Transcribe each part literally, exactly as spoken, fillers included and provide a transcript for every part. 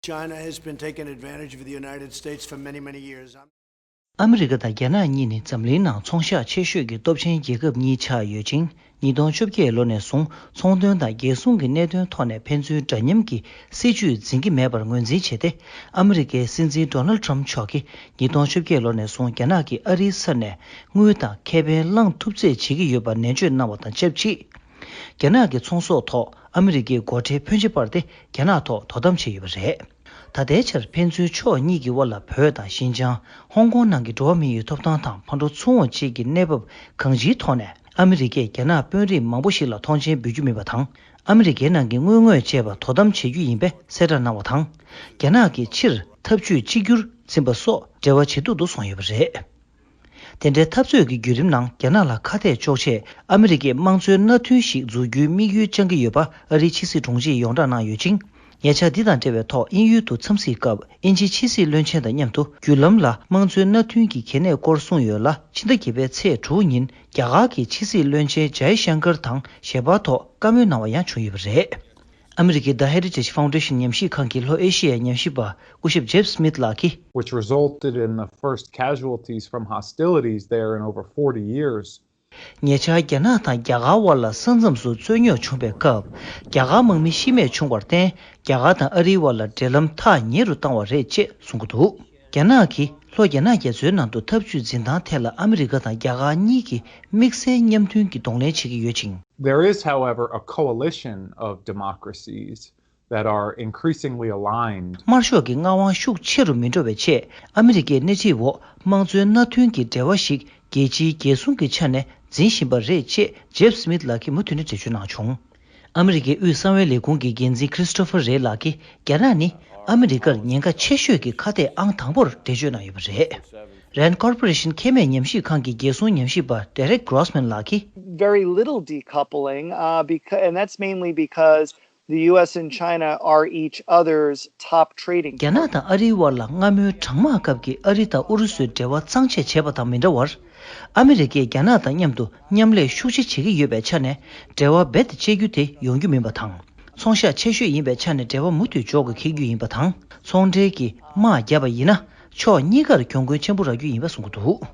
China has been taking advantage of the United States for many, many years. I'm ཨ་མི་རི་ཀ་དང་རྒྱ་ནག་གཉིས་ནི་འཛམ་གླིང་ནང་ཚོང་ཤག་ཆེ་ཤོས་ཀྱི་སྟོབས་ཆེན་རྒྱལ་ཁབ་གཉིས་ཆགས་ཡོད་ཅིང་། ཉིས་སྟོང་བཅོ་བརྒྱད་ལོ་ནས་བཟུང་ཚོང་དོན་དང་རྒྱལ་སྲུང་གི་གནད་དོན་ཐོག་ནས་ཕན་ཚུན་འདྲ་མཉམ་གྱི་སྲིད་ཇུས་འཛིན་གྱི་མེད་པར་ངོས་འཛིན་བྱས་ཏེ། ཨ་མི་རི་ཀའི་སྲིད་འཛིན་ཌོ་ནལ་ཊམ་མཆོག་གིས་ཉིས་སྟོང་བཅོ་བརྒྱད་ལོ་ནས་བཟུང་རྒྱ་ནག་གིས་ཨ་རིའི་ས་ནས་དངུལ་དང་ཁེ་ཕན་བླངས་ཐུབ་ཚད་བྱེད་ཀྱི་ཡོད་པ་ནན་བརྗོད་གནང་བ་དང་ཆབས་ཅིག་རྒྱ་ནག་གི་ཚོང་ཟོག་ཐོག་ཨ་མི་རི་ཀའི་སྒོ་ཁྲལ་ཕོན་ཆེ་སྤར་ཏེ་རྒྱ་ནག་ཐོག་དོ་དམ་བྱས་ཡོད་པ་རེད། ད་ལྟའི་ཆར་ཕན་ཚུན་ཕྱོགས་གཉིས་ཀྱི་དབར་ལ་བོད་དང་ཞིན་ཅང་། ཧོང་ཀོང་ནང་གི་འགྲོ་བ་མིའི་ཐོབ་ཐང་དང་ཕར་འགྲོ་ཚུར་འོང་བཅས་ཀྱི་གནས་བབ་གང་ཅིའི་ཐོག་ནས་ཨ་མི་རི་ཀས་རྒྱ་ནག་དཔོན་རིགས་མང་པོ་ཞིག་ལ་མཐོང་མཆན་འབུལ་རྒྱུ་མིན་པ་དང་། ཨ་མི་རི་ཀའི་ནང་གི་དངུལ་དངོས་བཅས་པ་དོ་དམ་བྱེད་རྒྱུ་ཡིན་པའི་གསལ་བསྒྲགས་གནང་བ་དང་། རྒྱ་ནག་གིས་ཕྱིར་འཐབ་ཇུས་གཅིག་གྱུར་འཛིན་པ་སོགས་འབྲེལ་བ་ཇེ་སྡུག་ཏུ་སོང་ཡོད་པ་རེད། དེ་འདྲའི་འཐབ་རྩོད་ཀྱི་བརྒྱུད་རིམ་ནང་རྒྱ་ནག་ལ་ཁ་གཏད་གཅོག་ཆེད་ཨ་མི་རི་ཀས་དམངས་གཙོའི་མནའ་མཐུན་ཞིག་འཛུགས་རྒྱུའི་དམིགས་ཡུལ་བཅངས་ཀྱི་ཡོད་པ་ཨ་རིའི་ཕྱི་སྲིད་དྲུང་ཆེས་ཡོངས་བསྒྲགས་གནང་ཡོད་ཅིང་། ཉེ་ཆར་འདི་དང་འབྲེལ་བའི་ཐོག་དབྱིན་ཡུལ་དུ་འཚམས་གཟིགས་སྐབས་དབྱིན་ཇིའི་ཕྱི་སྲིད་བློན་ཆེན་དང་མཉམ་དུ་བརྒྱུད་ལམ་ལ་དམངས་གཙོའི་མནའ་མཐུན་གྱི་གལ་གནད་སྐོར་གསུངས་ཡོད་ལ། ཕྱི་ཟླ་བརྒྱད་པའི་ཚེས་དྲུག་ཉིན་རྒྱ་གར་གྱི་ཕྱི་སྲིད་བློན་ཆེན་ཇའི་ཤང་ཀར་དང་ཞལ་པར་ཐོག་བཀའ་མོལ་གནང་བ་ཡང་བྱུང་ཡོད་པ་རེད། ཨ་མི་རི་ཀའི་The Heritage Foundation ཉམས་ཞིབ་ཁང་གི་ལྷོ་ཨེ་ཤི་ཡའི་ཉམས་ཞིབ་པ་སྐུ་ཞབས་ཇེབ་སི་མིད་ལགས་ཀྱིས། Which resulted in the first casualties from hostilities there in over forty years. ཉེ་ཆར་རྒྱ་ནག་དང་རྒྱ་གར་དབར་ལ་ས་མཚམས་སུ་རྩོད་རྙོག་བྱུང་བའི་སྐབས། རྒྱ་གར་དམག་མི་ཤི་རྨས་བྱུང་བར་བརྟེན། རྒྱ་གར་དང་ཨ་རིའི་དབར་ལ་འབྲེལ་ལམ་ཐག་ཉེ་རུ་བཏང་བ་རེད་ཅེས་གསུང་གི་འདུག་རྒྱ་ནག་གིས་ལྷོ་རྒྱ་ནག་རྒྱ་མཚོའི་ནང་དུ་འཐབ་ཇུས་འཛིན་སྟངས་ཐད་ལ་ཨ་མི་རི་ཀ་དང་རྒྱ་གར་གཉིས་ཀྱིས་དམིགས་བསལ་མཉམ་མཐུན་གྱི་གདོང་ལེན་བྱེད་ཀྱི་ཡོད་ཅིང་། There is, however, a coalition of democracies that are increasingly aligned. དམར་ཤོག་གི་མངའ་དབང་ཤུགས་ཆེ་རུ་མི་འགྲོ་བའི་ཆེད་ཨ་མི་རི་ཀའི་སྣེ་ཁྲིད་འོག་དམངས་གཙོའི་མནའ་མཐུན་གྱི་འབྲེལ་བ་ཞིག་རྒྱལ་སྤྱིའི་རྒྱལ་སྲུང་གི་ཆ་ནས་འཛིན་བཞིན་པ་རེད་ཅེས་ཇེབ་སི་མིད་ལགས་ཀྱིས་མུ་མཐུད་ནས་འགྲེལ་བརྗོད་གནང་བྱུང་། ཨ་མི་རི་ཀའི་དབུས་གསང་བའི་ལས་ཁུངས་ཀྱི་འགན་འཛིན་ཁྲིས་ཏོ་ཕར་རེ་ལགས་ཀྱིས་རྒྱ་ནག་ནི་ཨ་མི་རི་ཀར་ཉེན་ཁ་ཆེ་ཤོས་ཀྱི་ཁ་གཏད་ཨང་དང་པོར་འགྲེལ་བརྗོད་གནང་ཡོད་པ་རེད། རན་ཀོར་པོ་རེ་ཤན་ཁེ་མེད་ཉམས་ཞིབ་ཁང་གི་རྒྱལ་སྲུང་ཉམས་ཞིབ་པ་Derek Grossman ལགས་ཀྱིས། Very little decoupling, uh, because, and that's mainly because the U S and China are each other's top trading. རྒྱ་ནག་དང་ཨ་རིའི་དབར་ལ་སྔ་མོའི་གྲང་དམག་སྐབས་ཀྱི་ཨ་རི་དང་ཨུ་རུ་སུའི་འབྲེལ་བ་གཙང་བཅད་བྱས་པ་དང་མི་འདྲ་བར། ཨ་མི་རི་ཀས་རྒྱ་ནག་དང་མཉམ་དུ་མཉམ་ལས་ཤུགས་ཆེ་བྱེད་ཀྱི་ཡོད་པའི་ཆ་ནས་འབྲེལ་བ་རྦད་དེ་བཅད་རྒྱུ་དེ་ཡོང་རྒྱུ་མིན་པ་དང་། ཚོང་ཤག་ཆེ་ཤོས་ཡིན་པའི་ཆ་ནས་འབྲེལ་བ་མུ་མཐུད་འཇོག་དགོས་འཁེལ་རྒྱུ་ཡིན་པ་དང་། ཚོང་འབྲེལ་གྱི་དམག་བརྒྱབ་པ་ཡིན་ན་ཕྱོགས་གཉིས་ཀར་གྱོང་གུན་ཆེན་པོ་རག་རྒྱུ་ཡིན་པ་གསུང་གི་འདུག་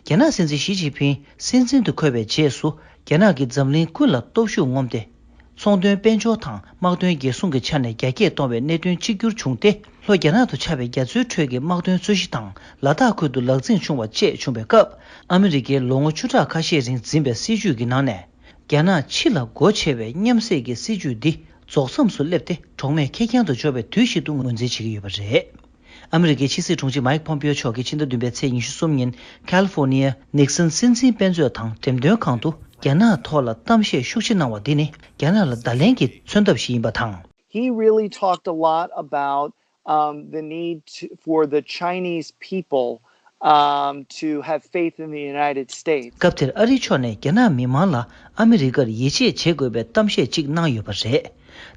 རྒྱ་ནག་སྲིད་འཛིན་ཞི་ཅིན་ཕིང་སྲིད་འཛིན་དུ་འཁོད་པའི་རྗེས་སུ་རྒྱ་ནག་གིས་འཛམ་གླིང་ཀུན་ལ་སྟོབས་ཤུགས་ངོམ་སྟེ། ཚོང་དོན་དཔལ་འབྱོར་དང་དམག་དོན་རྒྱལ་སྲུང་གི་ཆ་ནས་རྒྱ་སྐྱེད་གཏོང་བའི་གནད་དོན་གཅིག་གྱུར་བྱུང་སྟེ། ལྷོ་རྒྱ་ནག་ཏུ་ཆགས་པའི་རྒྱ་མཚོའི་ཁྲོད་ཀྱི་དམག་དོན་རྩོད་གཞི་དང་ལ་དྭགས་ཁུལ་དུ་ལག་འཛིང་བྱུང་བ་བཅས་བྱུང་བའི་སྐབས། ཨ་མི་རི་ཀའི་ལོ་ངོ་བཅུ་ཕྲག་ཁ་ཤས་རིང་འཛིན་པའི་སྲིད་ཇུས་ཀྱི་ནང་ནས། རྒྱ་ནག་ཕྱི་ལ་སྒོ་ཕྱེ་བའི་མཉམ་བསྲེས་ཀྱི་སྲིད་ཇུས་འདི་རྫོགས་མཚམས་སུ་སླེབས་ཏེ་གྲོགས་མེད་ཁེར་རྐྱང་དུ་འབྱོར་བའི་དུས་ཤིག་ཏུ་ངོས་འཛིན་བྱེད་ཀྱི་ཡོད་པ་རེད། ཨ་མི་རི་ཀའི་ཕྱི་སྲིད་དྲུང་ཆེ་མཱིག་ཕོམ་པེའོ་མཆོག་གིས་ཕྱི་ཟླ་བདུན་པའི་ཚེས་ཉི་ཤུ་གསུམ་ཉིན་ཁ་ལི་ཧྥོ་ནི་ཡའི་ནིག་སན་སྲིད་འཛིན་དཔེ་མཛོད་དང་འགྲེམས་སྟོན་ཁང་དུ་རྒྱ་ནག་ཐོག་ལ་གཏམ་བཤད་ཤུགས་ཆེ་གནང་བ་འདི་ནི་རྒྱ་ནག་ལ་བརྡ་ལན་གྱི་མཚོན་ཐབས་ཤིག་ཡིན་པ་དང་། He really talked a lot about, um, the need to, for the Chinese people, um, to have faith in the United States. སྐབས་དེར་ཨ་རིའི་ཕྱོགས་ནས་རྒྱ་ནག་མི་མང་ལ་ཨ་མི་རི་ཀར་ཡིད་ཆེས་བྱེད་དགོས་པའི་གཏམ་བཤད་ཅིག་གནང་ཡོད་པ་རེད།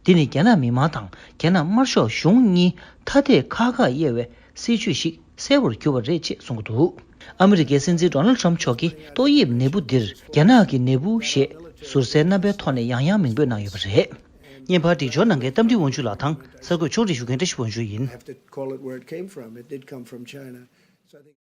འདི་ནི་རྒྱ་ནག་མི་མང་དང་རྒྱ་ནག་དམར་ཤོག་གཞུང་གཉིས་ཐ་དད་ཁག་ཁག་དབྱེ་བའི་སྲིད་ཇུས་ཤིག་གསལ་བོར་གྱུར་པ་རེད་ཅེས་གསུང་གི་འདུག་ཨ་མི་རི་ཀའི་སྲིད་འཛིན་ཌོ་ནལ་ཊམ་མཆོག་གིས་ཏོག་དབྱིབས་ནད་འབུ་འདིར་རྒྱ་ནག་གི་ནད་འབུ་ཞེས་ཟུར་ཟའི་རྣམ་པའི་ཐོག་ནས་ཡང་ཡང་མིང་འབོད་གནང་ཡོད་པ་རེད། བརྙན་པར་སྒྲིག་སྦྱོར་གནང་མཁན་རྟ་མགྲིན་དབང་ཕྱུག་ལགས་དང་གསར་འགོད་ཕྱོགས་སྒྲིག་ཞུ་མཁན་བཀྲ་ཤིས་དབང་ཕྱུག་ཡིན། Have to call it where it came from. It did come from China. So I think